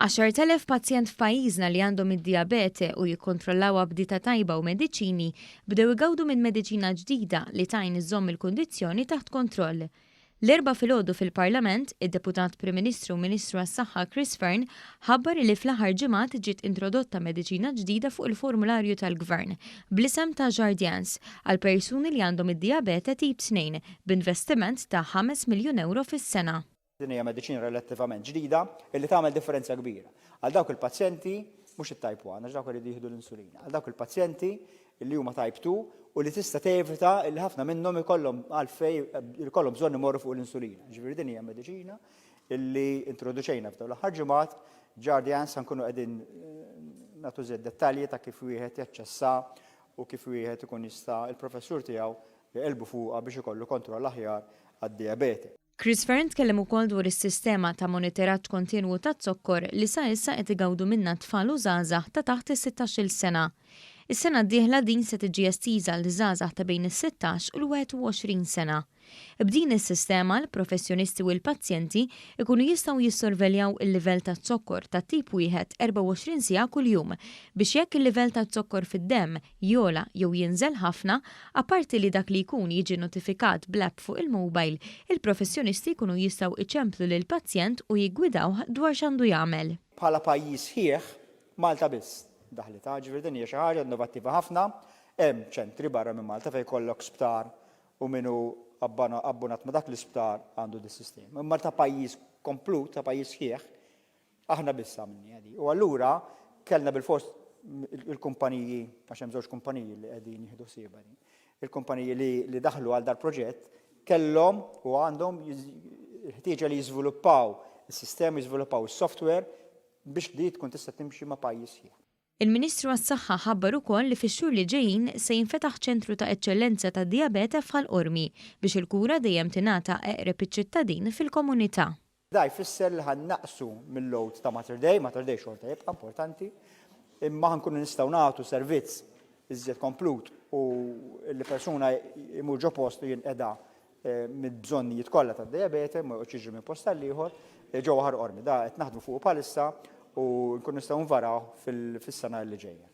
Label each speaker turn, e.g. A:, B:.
A: 10,000 pazjent f'pajjiżna li għandhom id-dijabete u jikkontrollawha b'dieta tajba u mediċini bdew igawdu minn mediċina ġdida li tgħin iżżomm il-kundizzjoni taħt kontroll. L-Erbgħa filgħodu fil-Parlament, id-Deputat Prim Ministru u Ministru għas-Saħħa Chris Fearne ħabbar li fl-aħħar ġimgħat ġiet introdotta mediċina ġdida fuq il-formularju tal-Gvern bl-isem ta' Jardiance għal persuni li għandhom id-dijabete tip 2 b'investiment ta' 5 miljun ewro fis-sena.
B: Din hija mediċina relattivament ġdida illi tagħmel differenza kbira għal dawk il-pazjenti, mhux it-type 1 għax dawk iridu jieħdu l-insulina, għal dawk il-pazjenti li huma type 2 u li tista' tevita li ħafna minnhom ikollhom għalfej ikollhom bżonn imorru fuq l-insulina. Ġifieri din hija mediċina illi introduċejna f'dawn l-aħħar ġimgħat, Jardiance ħa nkunu qegħdin nagħtu żied dettalji ta' kif wieħed jaċċessa u kif wieħed ikun jista' il-professur tiegħu jqelbu fuqha biex ikollu kontroll aħjar għad-dijabete.
A: Chris Fearne tkellem ukoll dwar is-sistema ta' moniteraġġ kontinwu taz-zokkor li sa issa qed igawdu minnha tfal u żgħażagħ ta' taħt is-sittax-il sena. Is-sena d-dieħla din se tiġi estiża għal żgħażagħ ta' bejn is-sittax u l-21 sena. B'din is-sistema, l-professjonisti u l-pazjenti jkunu jistgħu jissorveljaw il-livell taz-zokkor tat-tip wieħed 24 siegħa kuljum biex jekk il-livell taz-zokkor fid-demm jogħla jew jinżel ħafna, apparti li dak li jkun jiġi notifikat bl-app fuq il-mobile, il-professjonisti jkunu jistgħu iċemplu lill-pazjent u jiggwidawh dwar x'għandu jagħmel.
B: Bħala pajjiż sħiħ, Malta biss daħlitha, jiġifieri din hija xi ħaġa innovattiva ħafna. Hemm ċentri barra minn Malta fejn jkollok sptar u min hu abbonat ma' dak l-isptar għandu dis-sistema. Imma ta' pajjiż komplut, ta' pajjiż sħiħ, Aħna biss għamilniha di. U allura kellna bilfors il-kumpaniji, għax hemm żewġ kumpaniji li qegħdin jieħdu ħsiebha din. Il-kumpaniji li, li daħlu għal dal-proġett kellhom u għandhom il-ħtieġa li jiżviluppaw is-sistema, jiżviluppaw is-software biex di tkun tista' timxi ma' pajjiż sħiħ.
A: Il-Ministru għas-Saħħa ħabbar ukoll li fix-xhur li ġejjin se jinfetaħ ċentru ta' eċċellenza tad-dijabete f'Ħal Qormi biex il-kura dejjem tingħata eqreb iċ-ċittadin fil-komunità.
B: Da jfisser li ħa nnaqqsu mil-load ta' Mater Dei, Mater Dei xorta jibqa' importanti, imma ħa nkunu nistgħu nagħtu servizz iżjed komplut u li persuna jmur ġo post u jinqeda mill-bżonnijiet kollha tad-dijabete, ma joqgħodx jiġri minn post għall-ieħor, ġewwa Ħar Qormi. Da qed naħdmu fuqu bħalissa u nkunu nistgħu nvarawh fis-sena li ġejja.